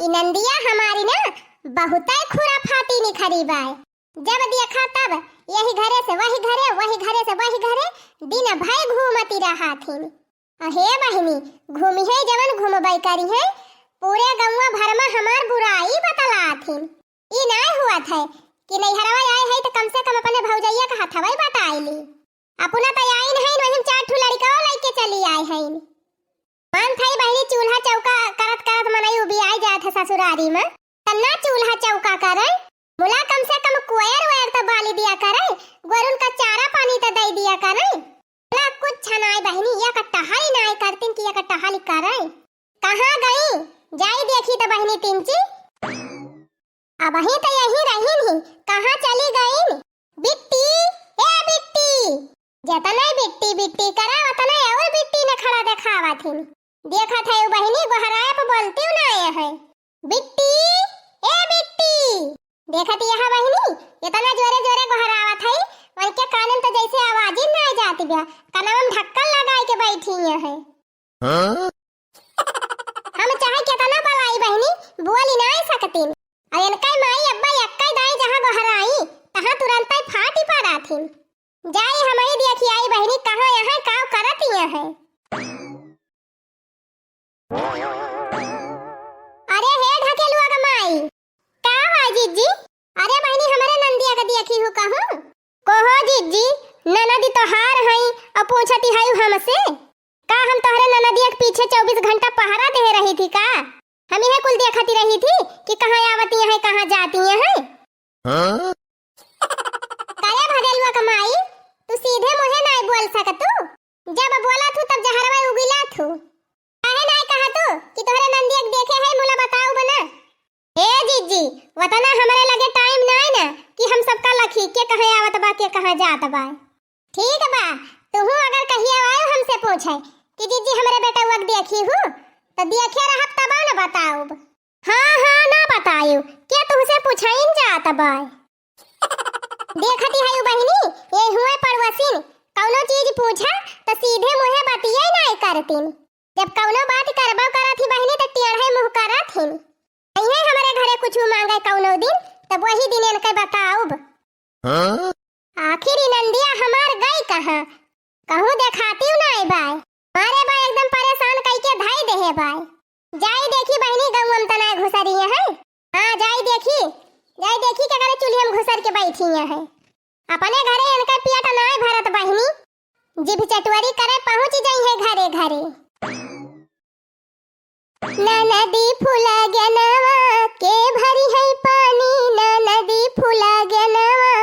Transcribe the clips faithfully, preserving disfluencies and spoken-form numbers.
ई नंदिया हमारी ना बहुतै खुराफाती निखरी बाय। जब देखा तब यही घरे से वही घरे, वही घरे से वही घरे, दिन भर घूमती रहथिन। अहे बहिनी, घूमिहैं जवन घूमबै करिहैं, पूरे गौवा भर मा हमार बुराई बतलाथिन। ई नाय हुआ थे कि नैहरवा आए है त कम से कम अपने भौजैया का हथवै बटाई ली। अपना त आइन है, वही चार ठू लड़िकवा लइके चली आए हैं। मन थई बहिनी, चूल्हा चौका करत करत मनई उबियाई जात है ससुरारी मा। त ना चूल्हा चौका करे, मुला कम से कम कोयर वोयर त बाली दिया करे, गोरुन का चारा पानी त दई दिया करे। मुला कुछ नाय बहिनी, एक टहल नाय करतिन कि एक टहल करे। कहाँ गई? जाई देखी त बहिनी तिनची। अबहीं त यहीं रहिन ही, कहाँ चली गईन? बिट्टी, ए बिट्टी। जतनै बिट्टी बिट्टी करा, ओतनै और बिट्टी नखड़ा देखावत हिन। देखत है उ बहिनी, गोहराए पे बोलती नाय है। बिट्टी, ए बिट्टी। देखत यह बहिनी, इतना जोरे जोरे गोहरावत है, उनके कानन त जैसे आवाज ही नाय जाती बा, कनवा मा ढक्कन लगाई के बैठी है। हाँ? हम चाहे केतना बलाई बहिनी, बोली नाय सकतिन। और इनकै माई अब्बा एक्कै दाई जहाँ गोहराई, तहाँ तुरंतै फाटी पड़ाथिन। जाई हमही देखी आई बहिनी, कहाँ यहाँ काव करत यहाँ है। अरे हे ढकेलुआ का माई, का बा जिज्जी? अरे बहिनी, हमरे नंदिया का देखी हूँ कहूँ। कहो जिज्जी, ननदी तोहार हई और पूछती हई हमसे? का हम तोहरे ननदिया के पीछे चउबीस घंटा पहरा देहे रही थी का? हम इहे कुल देखती रही थी कि कहाँ आवती हैं, कहाँ जाती हैं। हाँ? करे भगेलुआ का माई, तू सीधे मुँहे नाय बोल सकतू। जब बोला थू तब जहरवा उगिला थू। काहे नाय कहा तू कि तोहरे नंदिया के देखे है, मुला बताऊ बना। ए जिज्जी, वतना हमरे लगे टाइम नाय ना कि हम सबका लखी के कहाँ आवत बा, के कहाँ जात बा। ठीक बा, तुहू अगर कहिया आयो हमसे पूछे कि जिज्जी हमरे बेटउआ के देखी हूँ, त देखे रहब तब न बताउब। हाँ, हाँ, ना बतायु, के तुहसे पूछाइन जात बा। देखती है बहिनी, ये हुए पड़ोसिन, कौनो चीज पूछा त सीधे मुँहे बतिये नाय करतिन। जब कौनो बात करबो करत ही बहिनी त टेढ़े मुँह करत हिन। अइहे हमरे घरे कुछ मांगे कौनो दिन, तब वही दिन इनके बताउब। हाँ? आखिर ई नंदिया हमार गई कहाँ? कहूँ देखाती नाय बाय। मारे बाय एकदम परेशान कई के धई देहे बाय। जाई देखी बहिनी, गौवा मा त नाय घुसरी है। हाँ, जाई देखी, जाई देखी के करे चूल्हे मा घुसर के बैठी है। अपने घरे इनके पेट नाय भरत बहिनी, जिभ चटवरी करे पहुँच जाई है घरे घरे। ननदी फूला गनवा के भरी है पानी, ननदी फूला गनवा।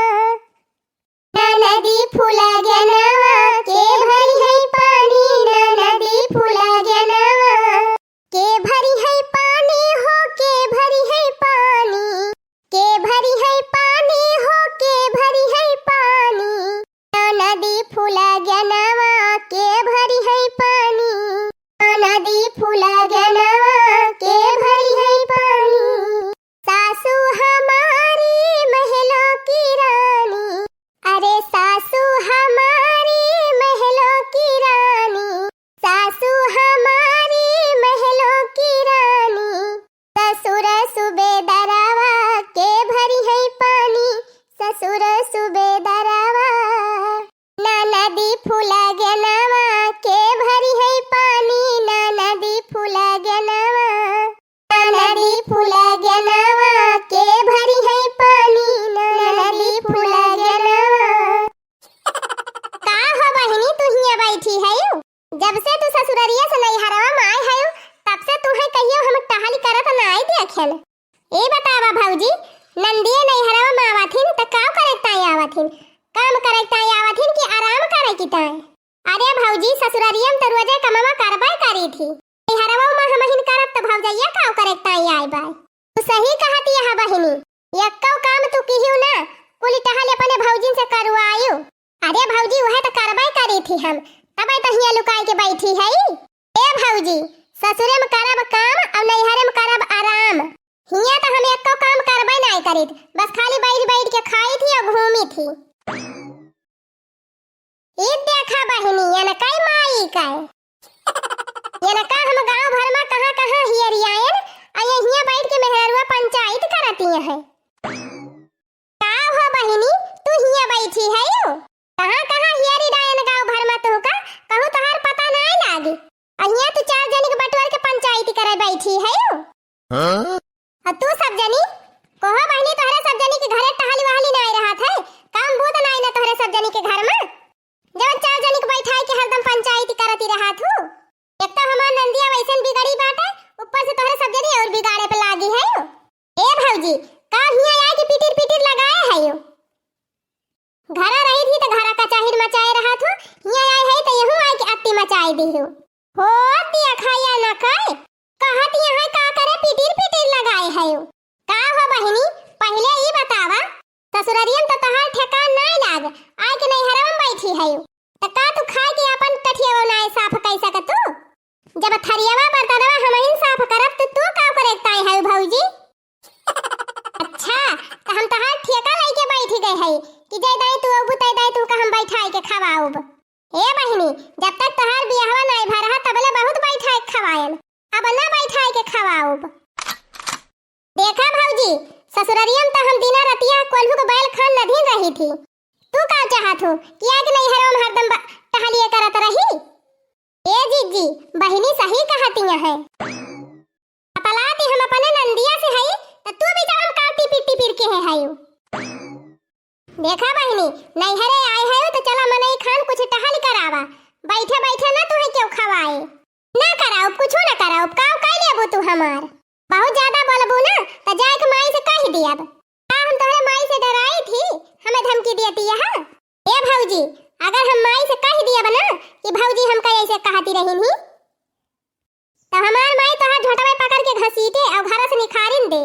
ननदी फूला गनवा के भरी है पानी, ननदी फूला गनवा। के भरी है पानी हो, के भरी है पानी, के भरी है पानी हो, के भरी है पानी। ननदी फूला गनवा के भरी है पानी, ननदी फूला गनवा के भरी है पानी। सासू हमारी महलों की रानी, अरे सासू हमारी महलों की रानी, सासू हमारी महलों की रानी। ससुर सुबेदरवा के भरी है पानी, ससुर सुबेदरवा। ननदी फूला गनवा के भरी है पानी, ननदी फूला गनवा। ननदी फूला गनवा के भरी है पानी, ननदी फूला गनवा। का हो बहिनी, तू हियां बैठी है? जब से तू ससुररिया से नैहरवा मा आए हयो, तब से तुहे कहियो हम टहल करत नाय देखेन। ए बतावा भौजी, नंदिये नैहरवा मा आवथिन त का करे ताई आवथिन? काम करे ताई आवथिन कि आराम करे की ताई? अरे भौजी, ससुररिया मा त रोजे कमवा करबे करी थी। नैहरवा मा हमहिन करब त भौजैया का करे ताई आए बाय? तू सही कहती है बहिनी, यक्को काम तू किहियो ना, कुल टहल अपने भौजिन से करवायो। अरे भौजी, वह त करबे करी थी हम, तबे त हियां लुकाई के बैठी है। ए भौजी, ससुरे मा करब काम और नैहरे मा करब आराम। हियां त हम यक्को काम करबे नाय करी थी, बस खाली बैठ बैठ के खाई थी और घूमी थी। ई देखा बहिनी, एनकै माई कै। एनका हम गांव भर मा कहाँ कहाँ हियरियाएन, आ ये हियां बैठ के तिया है। का हो बहिनी, तू हिया बैठी हयू? कहाँ कहाँ हियरी डायन गाँव भर मा तुहका, कहूँ तोहार पता नाय लागी। अहिया तू चार जनी के बटोर के पंचायती करे बैठी हयू। हाँ? अ तू सब जनी, कहो बहिनी, तोहरे सब जनी के घरे टहली वहली नाय रहत है, काम बूत नाय ना तोहरे सब जनी के घर मा। जवन चार जनी के बैठाई के हरदम पंचायती करती रहत हू। एक तो हमार नंदिया वैसन बिगड़ी बाटे, ऊपर से तोहरे सब जनी और बिगाड़े पे लागी है। ए भौजी, का हिया आए के पिटिर पिटिर लगाए है यो? घरा रही थी तो घरा का चाहिर मचाए रहत हू, हिया आए है तो यहू आए के अत्ती मचाए दे हो। हो दिया खाया ना खाए, कहत यहाँ का करे पिटिर पिटिर लगाए है यो। का हो बहिनी, पहिले ई बतावा, ससुररियन त तोहार ठेकान नाय लाग, आय के नैहरवा में बैठी हयू। त का तू खाए के आपन टठियवा नाय साफ कइ सकतू? जब थरियवा बर्तनवा हमहिन साफ करब त तू का करे ताई हयू भौजी? अच्छा, त हम तोहार ठेका लइके बैठी गए हई कि जय दाई तू अबू तय दाई तू का हम बैठाई के खवाउब। ए बहिनी, जब तक तोहार बियाहवा नाय भा रहा तबले बहुत बैठाई के खवायन, अब ना बैठाई के खवाउब। देखा भौजी, ससुररियन त हम दिना रतिया कोल्हू के बैल खान नधीन रही थी। तू का चाहत हो कि आके नैहरवा में हरदम ब-, टहलिए करत रही? ए जीजी, बहिनी सही कहतिया है। पतलाती हम अपने नंदिया से हई, त तू भी जवन का टिपिर टिपिर के है हयू। देखा बहिनी, नैहरे आए हयू त चला मनई खान कुछ टहल करावा, बैठे बैठे ना तुहे क्यों खवाए। ना कराउब, कुछो ना कराउब, काव कइ लेबू तू हमार? बहुत ज्यादा बोलबू ना, त जाए के माई से कहि दियब। का हम तोहरे माई से डराई थी, हमें धमकी दियती यहाँ? ए भौजी, अगर हम माई से कहि दियब ना कि भौजी हमका ऐसे कहती रही ही, त हमार माई तोहार झोटवे पकड़ के घसीटे और घर से निखारिन दे।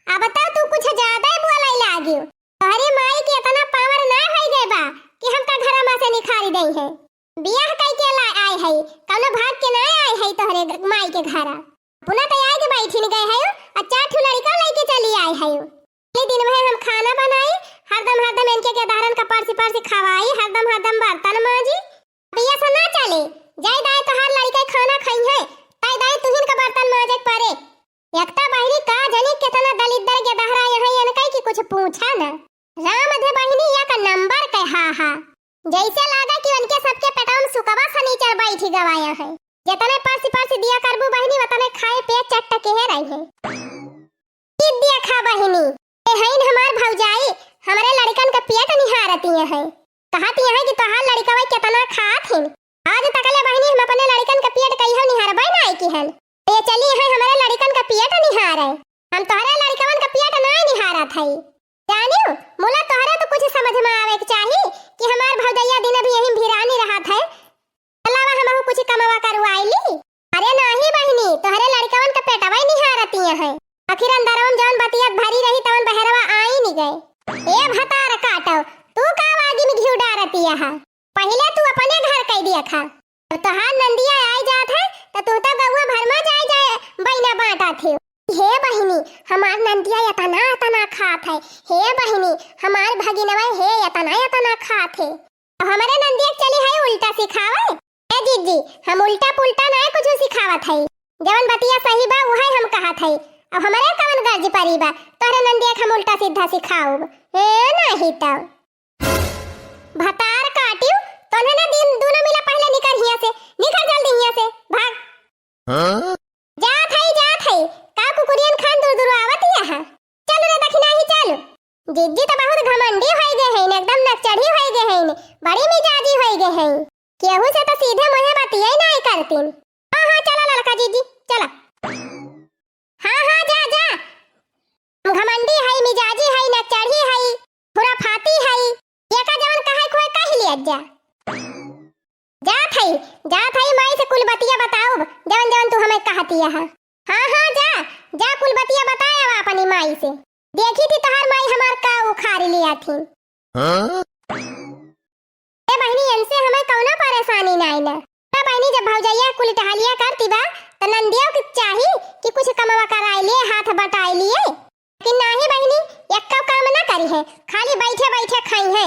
अब त तू कुछ ज्यादा ही बोले लागियो। तोहरी माई के इतना पावर ना होई गए बा कि हमका घरमा से निखारी दई है। बियाह कई के ला आए है, कौनो भाग के ना आए है तोहरे ग-, माई के घरा। अपना तो आए के बैठिन गए है, आ चार ठो लड़का लेके चली आए है। ये दिन भर हम खाना बनाई, हरदम, हरदम इनके के दहरन का परसी, परसी खवाई, हरदम, हरदम बर्तन माजी। अब ये सब ना चले, जाए दाए तोहार लड़का खाना खाई है, ताई दाए तुहिन का बर्तन माजे के परे। एक तो बहिनी का जनी केतना दलिद्दर के दहरा यहाँ इनका कि कुछ पूछा ना। राम धे बहिनी या का नंबर के हा हा। जैसे लागा कि उनके सबके पेटवा में सुकवा सनीचर बैठी गवाया है। जितने परसी परसी दिया करबू बहिनी, उतने खाए पिए चट्ट के है रही है। ई दिया खा बहिनी, ए हईन हमार भौजाई, हमरे लड़कन का पेट निहारती है। कहती है कि तोहार लड़कवा केतना खात हिन। आज तकले बहिनी हम अपने लड़कन का पेट कहियो निहारबे नाई किहन। ये चली है हमरे लड़कन का पेट निहारे। हम तोहरे लड़कवन का पेट नाई निहारत हई। जानियो, मुला तोहरे तो कुछ समझ में आवे के चाही कि हमार भौजैया दिन भी यहीं भिरानी रहत है। अलावा हमहू कुछ कमवा करवाई ली। अरे नाही बहिनी, तोहरे लड़कवन का पेटवा ही निहारती है। आखिर अंदरवा में जवन बतिया भरी रही तवन बहरवा आई नी गए। ए भतार काटो, तू का आगी में घिउ डारती है? पहिले तू अपने घर कह दिया खा। अब तोहार नंदिया आए जात है, त तू तो गौवा भर में जाए जाए बहिना बांटा थे। हे बहिनी, हमार नंदिया एतना एतना खात है। हे बहिनी, हमार भगिनवा हे एतना एतना खात है। अब हमरे नंदिया के चली है उल्टा सिखावे। ए जीजी, हम उल्टा पुल्टा ना कुछ सिखावत है। जवन बतिया सही बा, उहे हम कहत है। अब हमरे कवन गर्ज परी बा, तोहरे नंदिया के हम उल्टा सीधा सिखाउब। ए, नाही तब। भतार काटियो, तोने ना दिन दोनों मिला पहले निकर हिया से, निकर जल्दी हिया से, भाग। हाँ? जात है, जात है, का कुकुरियन खान दूर दूर आवत यहाँ। चलो रे दखिना ही चलो। जिज्जी तो बहुत घमंडी होई गए हैं, एकदम नकचढ़ी होई गए हैं, बड़ी मिजाजी होई गए हैं। केहू से तो सीधे मुँहे बतिये नाई करतीन। हाँ, हाँ, चला ललका जिज्जी, चला। हाँ, हाँ, जा, जा। घमंडी है, मिजाजी है, नकचढ़ी है, खुराफाती है। ये का जवन कहे खोए कह लिया जा। जात है, जात है, माई से कुल बतिया बताउब, जवन जवन तू हमें कहती है। हाँ, हाँ, जा, जा, कुल बतिया बताए अब अपनी माई से। देखी थी तोहार माई हमार का उखाड़ लिया थी। हाँ? ए बहिनी, इनसे हमें कौनो परेशानी नाई ना। ना बहिनी, जब भौजैया कुल टहलिया करती बा, त नंदियो के चाही कि कुछ कमवा कराई लिए, हाथ बटाई लिए। लेकिन नाही बहिनी, एक्को काम ना करी है, खाली बैठे बैठे खाई है।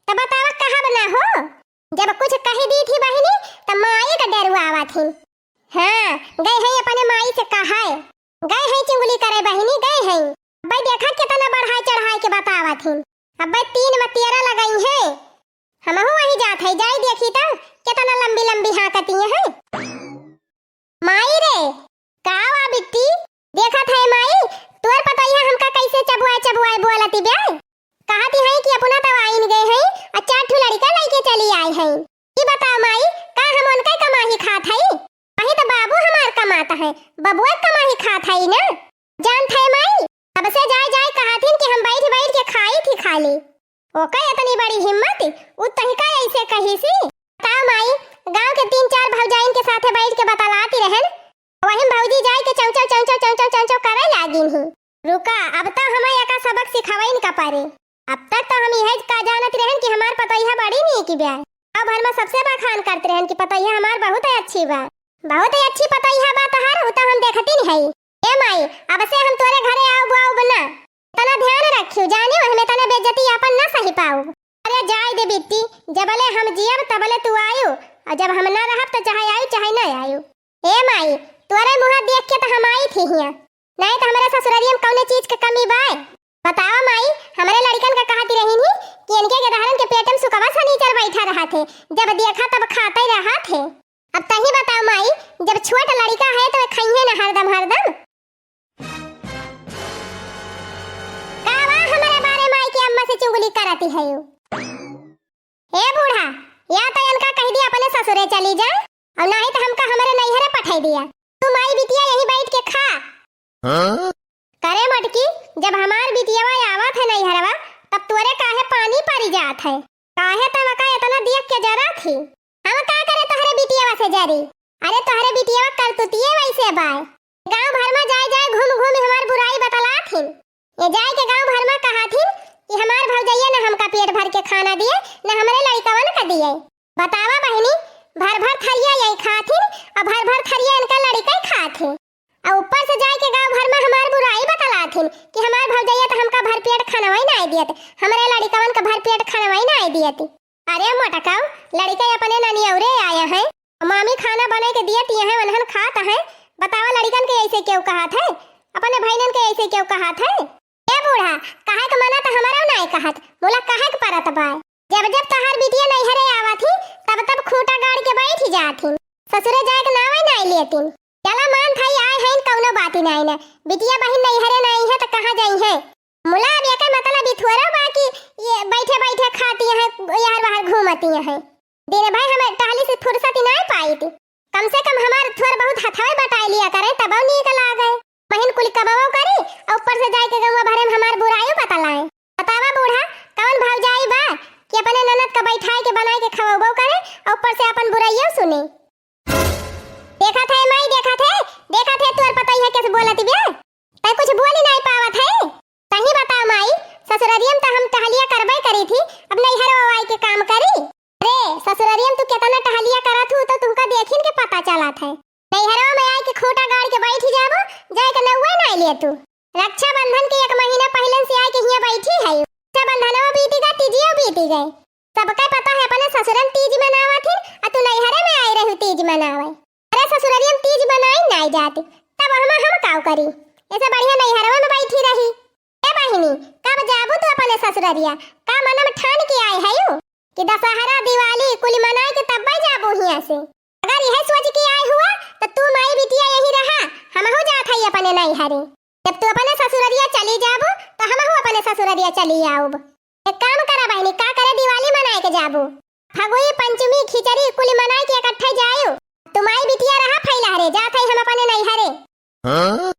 त बतावा कहब ना हो। जब कुछ कही दी थी बहिनी, त माई का डरुआवा थी। हाँ, गए हैं अपने माई से कहाए। गए हैं चुगली करे बहिनी, गए हैं। अब्बे देखा केतना बढ़ाई चढ़ाई के बतावत हिन। अब्बे तीन में तेरह लगइहैं। हमहू वहीं जात है, जाई देखी त केतना लंबी लंबी हाँकती हैं। माई रे, का वा बिट्टी? देखत है माई, तोर पतोहिया हमका कैसे चबुआए चबुआए बोलती बे। कहती है कि अपना तो आइन गए हैं, आ चार ठो लड़िका लइके चली आए हैं। ई बताओ माई, का हम उनके कमाही खात है? वही तो बाबू हमार कमात है, बबुआ कमाही खात है ना। जानत है माई, अब से जाए जाए कहत हिन कि हम बैठ बैठ के खाई थी खाली। ओकर इतनी बड़ी हिम्मत, उ तहिका ऐसे कही सी। बताओ माई, गांव के तीन चार भौजाइन के साथे बैठ के बतलाती रहन, वही भौजी जाए के चौचौ चौचौ चौचौ चौचौ करे लागिन ही। रुका, अब तो हमें एका सबक सिखावइन का परे। अब तक तो हम यह का जानत रहन कि हमार पतोहिया बड़ी नीक बा। गाँव भर में सबसे बखान करत रहन कि पतोहिया हमार बहुत अच्छी बा, बहुत ही अच्छी पतोहिया बा तोहार, उ तो हम देखती नहीं है। ए माई, अब से हम तोरे घरे आउब आउब ना। तना ध्यान रखियो, जानियो हमें तना बेइज्जती अपन ना सही पाउब। अरे जाए दे बिट्टी, जबले हम जियब तबले तू आयु, और जब हम ना रहब तो चाहे आयु चाहे ना आयु। ए माई, तोरे मुँह देख के तो हम आई थी हियाँ, नहीं तो हमारे ससुरारी में कौने चीज के कमी बाय? बतावा माई, हमारे लड़िकन का कहती रही नहीं कि इनके गदहरन के पेट में सुकवा सनीचर बैठा रहा थे, जब देखा तब खाते रहा थे। अब तही बताओ माई, जब छोट लड़िका है तो खाइए ना हरदम हरदम। का बा हमरे बारे माई के अम्मा से चुगली करती है यू? ए बूढ़ा, या तो इनका कह दिया अपने ससुरे चली जाए, और नहीं तो हमका हमरे नैहरे पठाई दिया। तू माई बिटिया यहीं बैठ के खा। हाँ? करे मटकी, जब हमार बिटियावा आवत है नैहरवा, तब तोरे काहे पानी परी जात है? काहे तब का इतना दियक के जरा थी? हम का करे तोहरे बिटियावा से जरी? अरे तोहरे बिटियावा करतुतिये वैसे बाय। गांव भर में जाए जाए घूम घूम हमार बुराई बतलात हिन। ये जाए के गांव भर में कहत हिन कि हमार भौजैया न हमका पेट भर के खाना दिए, न हमरे लड़िकवन का दिए। बतावा बहिनी, भर भर थरिया यही खात हिन, और भर भर थरिया इनका लड़िका ही खात हिन। और ऊपर से जाए के गांव भर में हमार बुराई बतलात हिन कि हमार भौजैया तो हमका भर पेट खानवा ही नाई दियत, हमरे लड़िकवन का भर पेट खानवा ही नाई दियत। अरे मोटकाऊ, लड़िका अपने ननियौरे आया है, मामी खाना बने के दियत यह है, वनहन खात है। बतावा लड़िकन के ऐसे क्यों कहत है, अपने भाईनन के ऐसे क्यों कहत है? ए बूढ़ा, कहे के मना तो हमारो नाई कहत, मुला कहे के परत बाय। जब जब तहार बिटिया नैहरे आवत ही, तब तब खूंटा गाड़ के बैठ जात ही, ससुरे जाए के नावे नाई लेतिन। चला मान थाई आए हैं, कौनो बात ही नाई ना, बिटिया बहिन नैहरे नाई है तो कहाँ जाई है? मुला अब एकर मतलब ई थोड़ा बा कि ये बैठे बैठे खाती हैं, यहर बाहर घूमती हैं। दिन भर हम टहली से फुर्सत ही नाई पाई थी। कम से कम हमार थोड़ बहुत हथवे बटाई लिया करें, तब नीक लागे। बहिन कुल कबवो करी और ऊपर से जाए के गौवा भरे में हमार बुराइयो बतलाए। बतावा बूढ़ा, कौन भौजाई बा कि अपने ननद का बैठाए के बनाए के खवबो करे और ऊपर से अपन बुराइयो सुने? देखत है माई, देखत है, देखत है तोर पतोहिया कैसे बोलत बे। तै कुछ बोली नाई पावत है। सही बताओ माई, ससुररियम तो हम टहलिया करबे करी थी, अब नैहर आई के काम करी। अरे ससुररियम तू कितना टहलिया करत हूँ तो तुमका देखिन के पता चलत है। नैहरवा में आए के खूंटा गाड़ के बैठी जाबो, जाए के नौवे नाई ले तू। रक्षाबंधन के एक महीना पहले से आए के हियाँ बैठी है। रक्षाबंधनवा बीती गए, तीजियो बीती गए। सबके पता है अपने ससुरन तीज मनावत हिन, आ तू नैहरे में आई रहू तीज मनावे। अरे ससुररियम तीज मनाई नाई जाती, तब हम, हम काऊ करी? ऐसे बढ़िया नैहरवा में बैठी रही। ए बहिनी, कब जाबू तू अपने ससुररिया? का मन में ठान के आए है यू कि दशहरा, दिवाली कुल मनाए के तब्बे जाबू हियाँ से? अगर यह सोच के आए हुआ तो तू माई बिटिया यही रहा, हमहू जात है अपने नैहरे। जब तू अपने ससुररिया चली जाबू तो हमहू अपने ससुररिया चली आउब। एक काम करा बहिनी, का करे दिवाली मनाए के जाबू? फगुई, पंचमी, खिचड़ी कुल मनाए के इकट्ठे जायू। तू माई बिटिया रहा फैला रे, जात है हम अपने नैहरे। हाँ?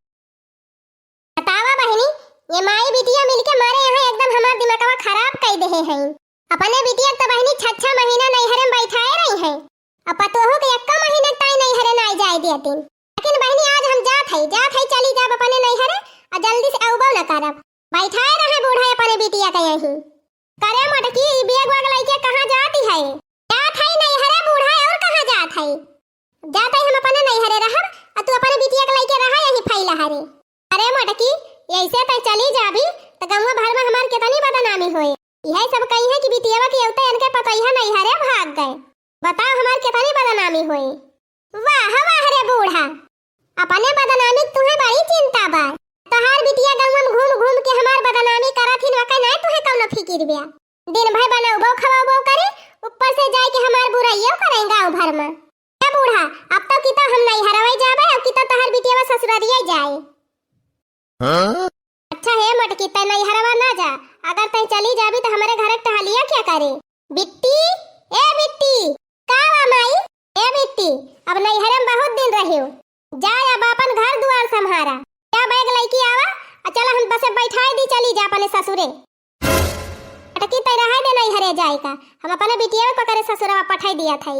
बतावा बहिनी, ये माई बिटिया मिलके मारे यहाँ एकदम हमार दिमागवा खराब कई देहे हैं। अपने बिटिया तो बहिनी छह छह महीना नैहरे में बैठाए रही हैं। अब पतोहू के एक्का महीना ताई नैहरे नाई जाए दियतिन। लेकिन बहिनी आज हम जात है, जात है चली जाब अपने नैहरे और जल्दी से अउबो न करब। बैठाए रहे बूढ़ा अपने बिटिया के यहीं। करे मोटकी, ई बैग वैग लइके कहाँ जाती है? जात है नैहरे बूढ़ा, और कहाँ जात है? जात है हम अपने नैहरे रहब, आ तू अपने बिटिया के लइके रहा यहीं फैला हरे। अरे मोटकी, ऐसे तै चली जाबी, त गौवा भर में हमार कितनी बदनामी होए। यह सब कही है कि बिटियावा के औते इनके पतोहिया नैहरे भाग गए। बताओ हमार कितनी बदनामी होए। वाह, वाह रे बूढ़ा, अपने बदनामी क तुहे बड़ी चिंता बा। तोहार बिटिया गौवा में घूम घूम के हमार बदनामी करत हिन, वका नाहीं तुहे कौनो फिकिर बिया। दिन भर बनउबो खवउबो करे, ऊपर से जाइके हमार बुराइयो करे गाँव भर में। ए बूढ़ा, अब तो कितो हम नैहरवे जाबे, अब कितो तोहार बिटिया ससुरारिये जाए। हाँ? अच्छा हे मोटकी, तै नैहरवा ना जा, अगर तै चली जाबी तो हमरे घरे टहलिया क्या करे? बिट्टी, ए बिट्टी, का बा माई? ए बिट्टी, अब नैहरे में बहुत दिन रहियो, जा अब आपन घर दुआर सम्हारा। जा बैग लइके आवा, आ चला हम बसे बैठाए दी, चली जा अपने ससुरे। मोटकी, तै रहे दे नैहरे जाए का, हम अपने बिटिया को करे ससुरवा पठाई दिया था।